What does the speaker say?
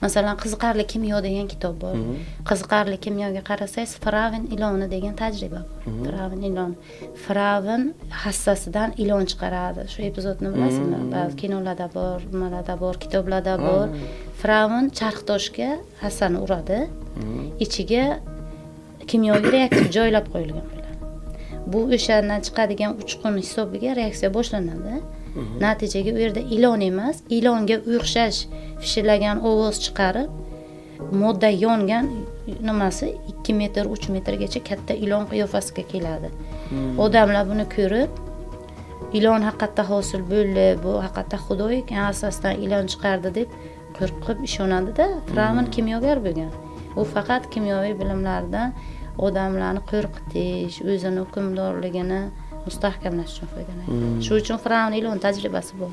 Masalan, "Qiziqarli kimyo" degan kitob bor. "Qiziqarli kimyoga" qarasangiz, fir'avn iloni degan tajriba bor. Fir'avn iloni, fir'avn hassasidan ilon chiqaradi. Shu epizodni bilasizmi? Ba'zi kinolarda bor, nimalarda bor, kitoblarda bor. Fir'avn charxtoshga hassani uradi, ichiga kimyoviy reaktiv joylab qo'yilgan bo'ladi. Bu o'shandan chiqadigan uchqun hisobiga reaksiya boshlanadi. Natijaga u yerda ilon emas, ilonga o'xshash fishillagan ovoz chiqarib, modda yongan nimasi 2 metr, 3 metrgacha katta ilon qiyofasiga keladi. Odamlar buni ko'rib, ilon haqiqatda hosil bo'ldi, bu haqiqatda xudo ekan, hassasidan ilon chiqardi deb qo'rqib ishonadida. Fir'avn kimyogar bo'lgan. U faqat kimyoviy bilimlardan odamlarni qo'rqitish, o'zini hukmdorligini mustahkamlash uchun foydalangan. Shu uchun fir'avn ilon tajribasi bor.